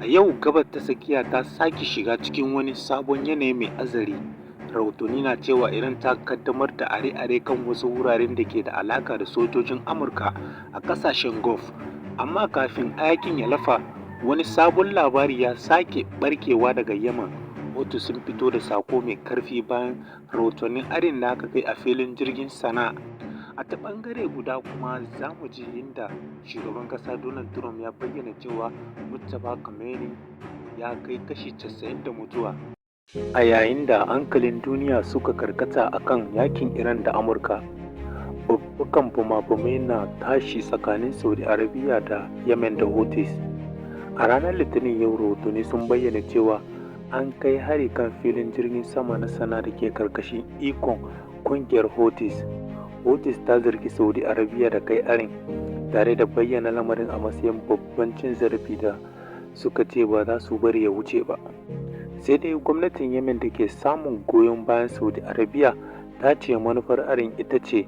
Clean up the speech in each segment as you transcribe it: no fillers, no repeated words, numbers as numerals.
Yau Gabas ta Tsakiya ta sake shiga cikin wani sabon yanayi mai hatsari. Rahotanni na cewa Iran ta ƙaddamar da hare-hare kan wasu wuraren da ke da alaƙa da sojojin Amurka a ƙasashen Gulf. Amma kafin hayaƙin ya lafa, wani sabon labari ya sake ɓarkewa daga Yemen. Houthis sun fito da saƙo mai ƙarfi bayan rahotannin harin da aka kai a filin jirgin Sana'a. A ta ɓangare guda kuma, za mu ji inda shugaban ƙasa Donald Trump ya bayyana cewa Mojtaba Khamenei ya kai kashi 90 da mutuwa. A yayin da hankalin duniya suka karkata a kan yakin Iran da Amurka, babbakan bama-bamai na tashi tsakanin Saudi Arabia da Yemen da Houthis. A ranar Litinin yau, rahotanni sun bayyana cewa an kai hari kan filin jirgin sama na Sana'a da ke karkashin ikon kungiyar Houthis. Houthis ta zargi Saudi Arabia da kai harin, tare da bayyana lamarin a matsayin babban cin zarafi da suka ce ba za su bari ya wuce ba. Sai dai gwamnatin Yemen da ke samun goyon bayan Saudi Arabia ta ce manufar harin ita ce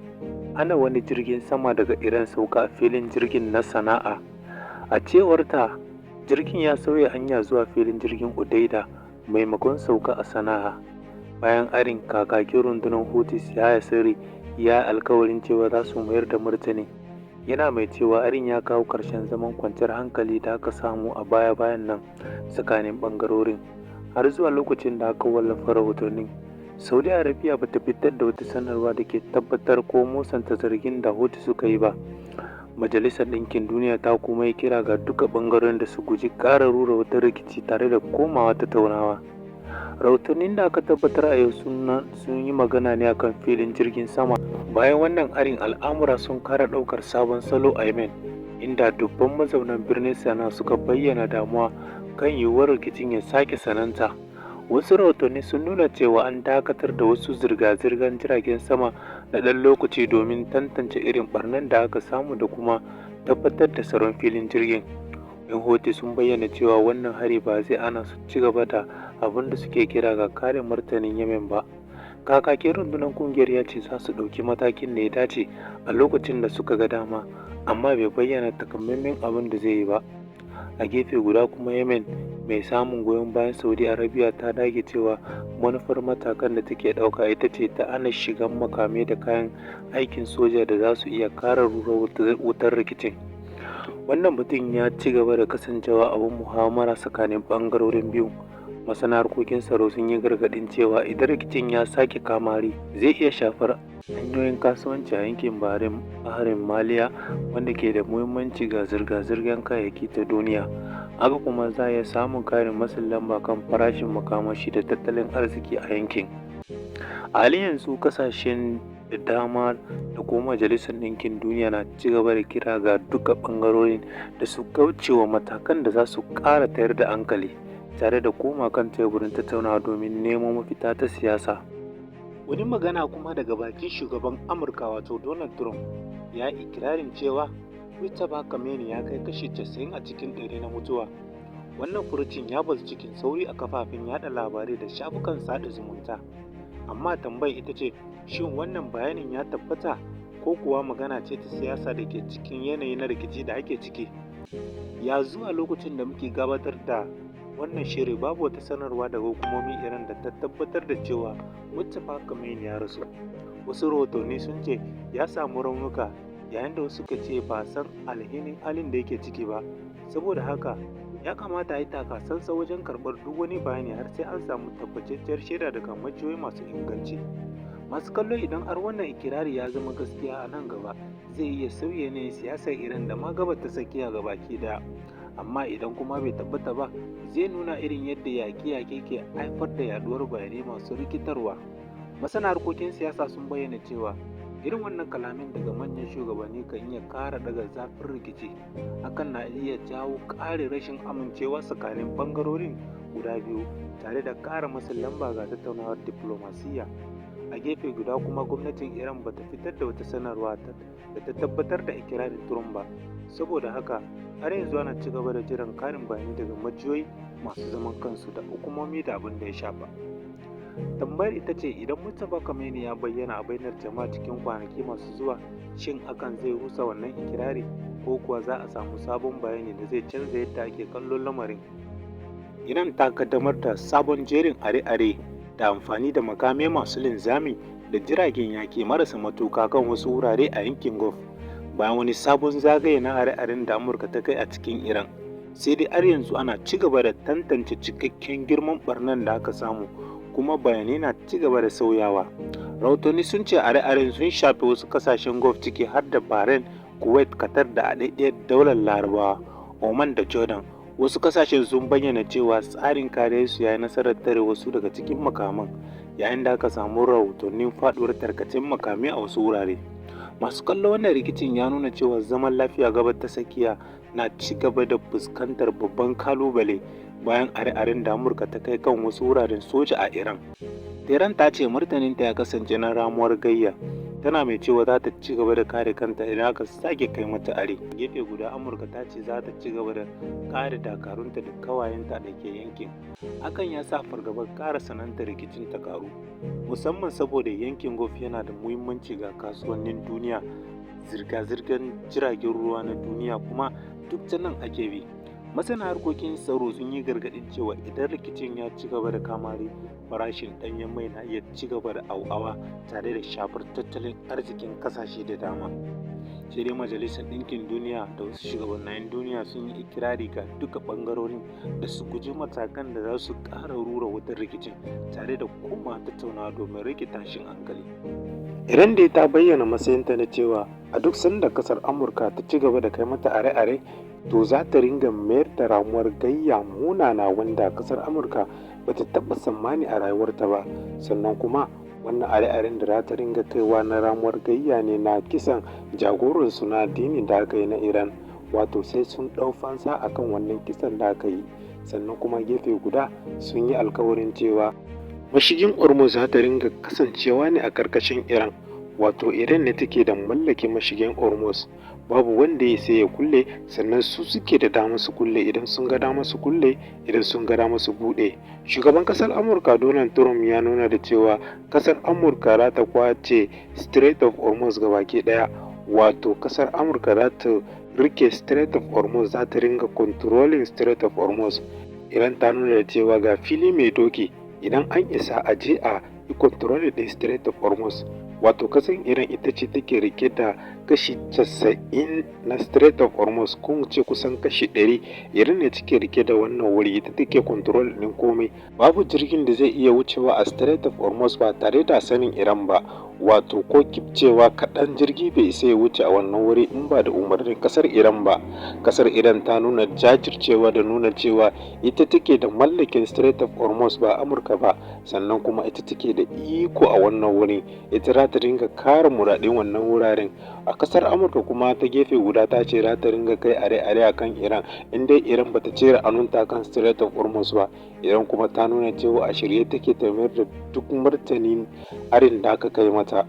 hana wani jirgin sama daga Iran sauka a filin jirgin na Sana'a. A cewarta, jirgin ya sauya hanya zuwa filin jirgin Hodeidah maimakon sauka a Sana'a. Bayan harin, kakakin rundunar Houthis Yahya Saree ya yi alkawarin cewa za su mayar da martani, yana mai cewa harin ya kawo ƙarshen zaman kwanciyar hankali da aka samu a baya-bayan nan tsakanin ɓangarorin. Har zuwa lokacin da aka wallafa rahotannin, Saudi Arabia ba ta fitar da wata sanarwa da ke tabbatar ko musanta zargin da Houthis suka yi ba. Majalisar Ɗinkin Duniya ta kuma yi kira ga duka ɓangarorin da su guji ƙara rura wutar rikici tare da komawa tattaunawa. Rahotannin da aka tabbatar a yau sun yi magana ne akan filin jirgin sama. Bayan wannan harin, al'amura sun ƙara ɗaukar sabon salo a Yemen, inda dubban mazauna birnin Sana'a suka bayyana damuwa kan yiwuwar rikicin ya sake tsananta. Wasu rahotanni sun nuna cewa an dakatar da wasu zirga-zirgar jiragen sama na ɗan lokaci domin tantance irin ɓarnar da aka samu da kuma tabbatar da tsaron filin jirgin. 'Yan Houthi sun bayyana cewa wannan hari ba zai hana su ci gaba da abin da suke kira gagarumin martanin Yemen ba. Kakakin rundunar ƙungiyar ya ce za su ɗauki matakin da ya dace a lokacin da suka ga dama, amma bai bayyana takamaiman abin da zai yi ba. A gefe guda kuma, Yemen mai samun goyon bayan Saudi Arabia ta dage cewa manufar matakan da take ɗauka ita ce ta hana shigan makamai da kayan aikin soja da za su iya ƙara rura wutar rikicin. Wannan batun ya ci gaba da kasancewa abin muhawara tsakanin ɓangarorin biyu. Masana harkokin tsaro sun yi gargaɗin cewa idan rikicin ya sake kamari, zai iya shafar hanyoyin kasuwanci a yankin Bahar Maliya, wanda ke da muhimmanci ga zirga-zirgar kayayyaki ta duniya. Haka kuma za a iya samun ƙarin matsin lamba kan farashin makamashi da tattalin arziki a yankin. A halin yanzu, ƙasashe da dama da kuma Majalisar Ɗinkin Duniya na ci gaba da kira ga duka ɓangarorin da su kauce wa matakan da za su ƙara tayar da hankali, tare da komawa kan teburin tattaunawa domin nemo mafita ta siyasa. Wani magana kuma daga bakin shugaban Amurka wato Donald Trump ya yi ikirarin cewa Mojtaba Khamenei ya kai kashi 90 a cikin ɗari na mutuwa. Wannan furucin ya bazu cikin sauri a kafafen yaɗa labarai da shafukan sada zumunta. Amma tambayar ita ce, shin wannan bayanin ya tabbata ko kuwa magana ce ta siyasa da ke cikin yanayi na rikici da ake ciki? Ya zuwa lokacin da muke gabatar da wannan shiri, babu wata sanarwa daga hukumomin Iran da ta tabbatar da cewa Mojtaba Khamenei ya rasu. Wasu rahotanni sun ce ya samu raunuka, yayin da wasu suka ce ba a san ainihin halin da yake ciki ba. Saboda haka, ya kamata a yi taka tsantsan wajen karɓar duk wani bayani har sai an samu tabbatacciyar shaida daga majiyoyi masu inganci. Masu kallo, idan har wannan ikirari ya zama gaskiya a nan gaba, zai iya sauya yanayin siyasar Iran da ma Gabas ta Tsakiya gabaki ɗaya. Amma idan kuma bai tabbata ba, zai nuna irin yadda yaƙe-yaƙe ke haifar da yaɗuwar bayanai masu rikitarwa. Masana harkokin siyasa sun bayyana cewa irin wannan kalaman daga manyan shugabanni kan iya ƙara ɗaga zafin rikici. Hakan na iya jawo ƙarin rashin amincewa tsakanin ɓangarorin guda biyu, tare da ƙara matsin lamba ga tattaunawar diflomasiyya. A gefe guda kuma, gwamnatin Iran ba ta fitar da wata sanarwa da ta tabbatar da ikirarin Trump ba. Saboda haka, har yanzu ana ci gaba da jiran ƙarin bayanai daga majiyoyi masu zaman kansu da hukumomi da abin ya shafa. Tambayar ita ce, idan Mojtaba Khamenei ya bayyana a bainar jama'a cikin kwanaki masu zuwa, shin hakan zai rusa wannan ikirari, ko kuwa za a samu sabon bayani da zai canza yadda ake kallon lamarin? Iran ta kaddamar da sabon jerin are-are da amfani da makamai masu linzami da jiragen yaƙi marasa matuƙa kan wasu wurare a yankin Gulf, bayan wani sabon zagaye na hare-haren da Amurka ta kai a cikin Iran. Sai dai har yanzu ana ci gaba da tantance cikakken girman ɓarnar da aka samu, kuma bayanai na ci gaba da sauyawa. Rahotanni sun ce hare-haren sun shafi wasu ƙasashen Gulf, ciki har da Bahrain, Kuwait, Qatar da Haɗaɗɗiyar Daular Larabawa, Oman da Jordan. Wasu ƙasashen sun bayyana cewa tsarin kariyarsu ya yi nasarar tare wasu daga cikin makaman, yayin da aka samu rahotannin faɗuwar tarkacen makamai a wasu wurare. Masu kallo, wannan rikicin ya nuna cewa zaman lafiya Gabas ta Tsakiya na ci gaba da fuskantar babban kalubale bayan hare-haren da Amurka ta kai kan wasu wuraren soja a Iran. Tehran ta ce martaninta ya kasance na ramuwar gayya, tana mai cewa za ta ci gaba da kare kanta idan aka sake kai mata hari. Gefe guda, Amurka ta ce za ta ci gaba da kare dakarunta da kawayenta da ke yankin. Hakan ya sa fargabar ƙara tsanantar rikicin ta karu, musamman saboda yankin Gulf yana da muhimmanci ga kasuwannin duniya, zirga-zirgar jiragen ruwa na duniya kuma duk ta nan ake bi. Masana harkokin tsaro sun yi gargaɗin cewa idan rikicin ya ci gaba da kamari, farashin ɗanyen mai na iya ci gaba da hauhawa tare da shafar tattalin arzikin ƙasashe da dama. Sai dai Majalisar Ɗinkin Duniya da wasu shugabannin duniya sun yi ikirari ga duka ɓangarorin da su guji matakan da za su ƙara rura wutar rikicin tare da komawa tattaunawa domin rage tashin hankali. Iran dai ta bayyana matsayinta na cewa a duk sanda ƙasar Amurka ta ci gaba da kai mata are-are, to za ta ringa mayar da ramuwar gayya munana wanda ƙasar Amurka ba ta taɓa tsammani a rayuwarta ba. Sannan kuma wannan are-aren da za ta ringa kaiwa na ramuwar gayya ne na kisan jagoransu na addini da aka yi na Iran, wato sai sun ɗau fansa akan wannan kisan da aka yi. Sannan kuma gefe guda sun yi alkawarin cewa mashigin Hormuz za ta ringa kasancewa ne a ƙarƙashin Iran, wato Iran ne take da mallakin mashigin Hormuz, babu wanda ya isa ya kulle. Sannan su suke da damar su kulle idan sun ga damar su kulle, idan sun ga damar su buɗe. Shugaban ƙasar Amurka Donald Trump ya nuna da cewa ƙasar Amurka za ta kwace Strait of Hormuz gabaki ɗaya, wato ƙasar Amurka za ta rike Strait of Hormuz, za ta ringa controlling Strait of Hormuz. Iran ta nuna da cewa ga fili mai doki, idan an isa a je a yi controlling ɗin Strait of Hormuz. Wato ƙasar Iran ita ce take rike da kashi 90 na Strait of Hormuz, ko mu ce kusan kashi 100, Iran ne take rike da wannan wuri, ita take control ɗin komai. Babu jirgin da zai iya wucewa a Strait of Hormuz ba tare da sanin Iran ba, wato ko kifcewa kaɗan jirgi bai isa ya wuce a wannan wuri in ba da umarnin ƙasar Iran ba. Ƙasar Iran ta nuna jajircewa da nuna cewa ita take da mallakin Strait of Hormuz, ba Amurka ba. Sannan kuma ita take da iko a wannan wuri, ita za ta ringa kare muradin wannan wuraren. A ƙasar Amurka kuma ta gefe guda ta ce za ta ringa kai are-are a kan Iran in dai Iran bata cire hannunta kan Strait of Hormuz ba. Iran kuma ta nuna cewa a shirye take ta mayar da duk martanin harin da aka kai mata.